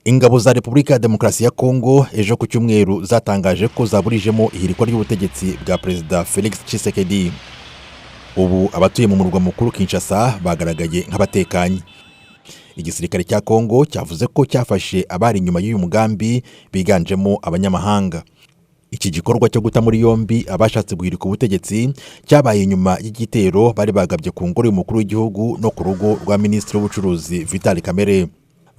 Ingabo za Repubulika ya Demokarasi ya Kongo ejo ku cyumweru zatangaje ko zaburijemo ihirikwa ry'ubutegetsi bwa Perezida Felix Tshisekedi. Ubu abatuye mu murwa mukuru Kinshasa bagaragaye nk'abatekanye. Igisirikare cya Kongo cyavuze ko cyafashe abari inyuma y'uyu mugambi biganjemo abanyamahanga. Iki gikorwa cyo guta muri yombi abashatse guhirika ubutegetsi cyabaye nyuma y'igitero bari bagabye ku ngoro y'umukuru w'igihugu no ku rugo rwa Minisitiri w'Ubucuruzi Vital Kamerhe.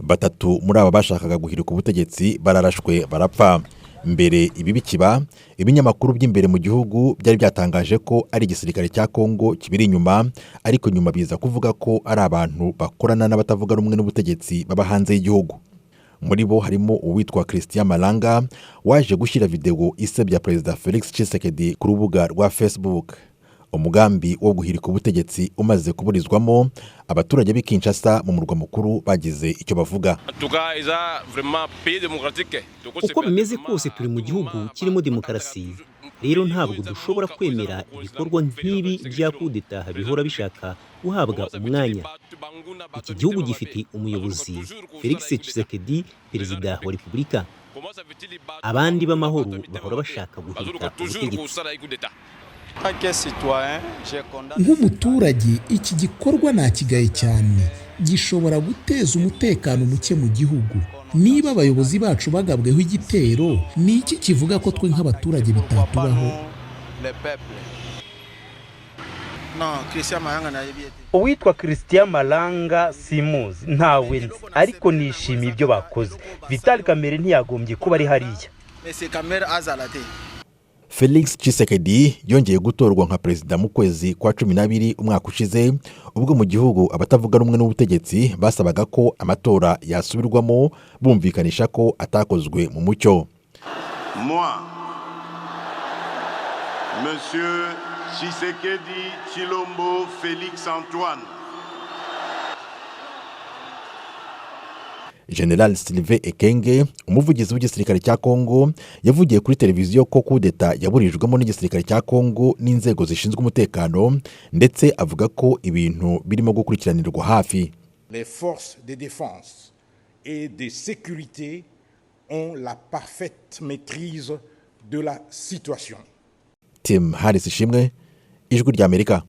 Batatu muri aba bashakaga guhirika ubutegetsi bararashwe barapfa. Mbere ibi bikiba, ibinyamakuru by'imbere mu gihugu byari byatangaje ko ari igisirikare cya Kongo kibiri inyuma, ariko nyuma biza kuvuga ko ari abantu bakorana n'abatavuga rumwe n'ubutegetsi baba hanze y'igihugu. Muri bo harimo uwitwa Christian Malanga waje gushyira videwo isebya Perezida Felix Tshisekedi ku rubuga rwa Facebook. Umugambi wo guhirika ubutegetsi umaze kuburizwamo, abaturage b'i Kinshasa mu murwa mukuru bagize icyo bavuga. Uko bimeze kose, turi mu gihugu kirimo demokarasi. Rero ntabwo dushobora kwemera ibikorwa nk'ibi bya kudeta bihora bishaka guhabwa umwanya. Iki gihugu gifite umuyobozi, Felix Tshisekedi, Perezida wa Repubulika. Abandi b'amahoro bahora bashaka guhirika ubutegetsi. Nk'umuturage, iki gikorwa nakigaye cyane. Gishobora guteza umutekano muke mu gihugu. Niba abayobozi bacu bagabweho igitero, ni iki kivuga ko twe nk'abaturage bitatubaho? Uwitwa Christian Malanga simuzi, ntawe nzi, ariko nishimiye ibyo bakoze. Vital Kamerhe ntiyagombye kuba ari hariya. Felix Tshisekedi yongeye gutorwa nka perezida mu kwezi kwa 12 umwaka ushize, ubwo mu gihugu abatavuga rumwe n'ubutegetsi basabaga ko amatora yasubirwamo, bumvikanisha ko atakozwe mu mucyo. Moi, Monsieur Tshisekedi Tshilombo Félix Antoine. General Sylvain Ekenge, umuvugizi w'igisirikare cya Kongo, yavugiye kuri televiziyo ko kudeta yaburijwemo n'igisirikare cya Kongo n'inzego zishinzwe umutekano, ndetse avuga ko ibintu birimo gukurikiranirwa hafi. Les forces de défense et de sécurité ont la parfaite maîtrise de la situation. Tim Harris Ishimwe, Ijwi ry'Amerika.